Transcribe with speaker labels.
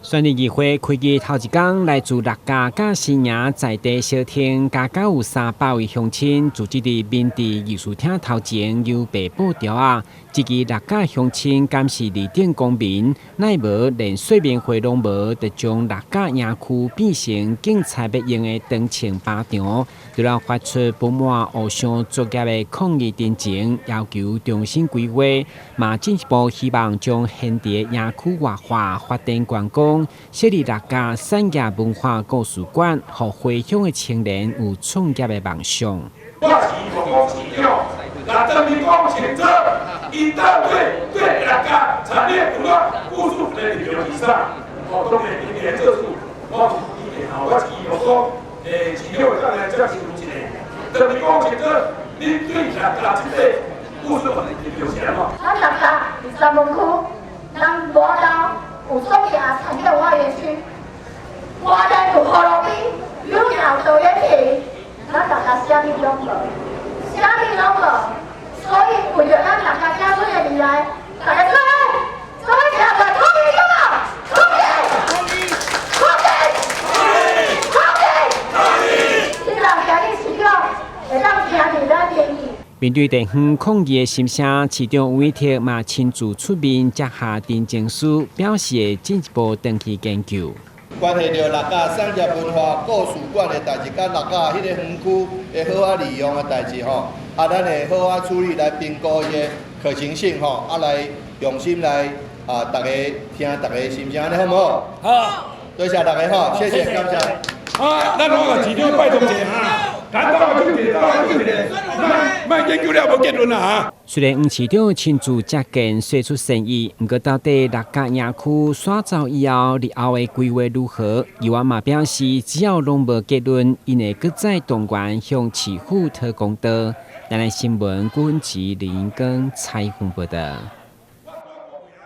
Speaker 1: 雪梨議會開議頭一工，來自六甲佮新營在地小廳，加加有300位鄉親，組織佇民治議事廳頭前搖白布條仔，這支六甲鄉親敢是二等公民，奈無連說明會攏無，就將六甲營區變成競猜欲用的長槍靶場，除了發出不滿烏箱作業的抗議陳情，要求重新規劃，嘛進一步希望將現地營區活化、發展觀光。設立六甲產業文化故事館，予回鄉的青年有創業的夢想。
Speaker 2: 我是講市長，若當你講清楚，伊到底對六甲產業文化故事的立場是啥？哦，當然，因會做事，我是意見吼，我是希望講，市長會當來接受一下。當你講清楚，你對六甲這個故事的立場是按怎？
Speaker 3: 咱六甲佇三文區，咱無鬥有創業產業文化園區，外面有河路邊，裡面有桃園坪，咱六甲啥物攏無，啥物攏無，所以為著咱六甲子孫的未來，大家做伙做伙站出來抗議好無？抗議！抗議！抗議！希望今日市長會當聽著咱民意。
Speaker 1: 面對地方抗議的心聲，市長韋特嘛親自出面接下陳情書，表示會進一步轉去研究。
Speaker 4: 關係著六甲產業文化故事館的代誌，佮六甲彼個園區的好好利用的代誌吼，啊，咱會好好處理來評估伊的可行性吼，啊，來用心來啊，逐家聽逐家心聲，按呢好毋好？
Speaker 2: 好，
Speaker 4: 多謝大家吼，謝謝，感謝。
Speaker 2: 啊，咱我共市長拜託一下哈，簡單就一個，就一個，莫研究了無結論啦哈。
Speaker 1: 雖然黃市長親自接見，釋出善意，毋過到底六甲營區徙走以後，日後的規劃如何？議員嘛表示，只要攏無結論，𪜶會閣再動員向市府討公道。咱的新聞，郭文琪、林根採訪報導。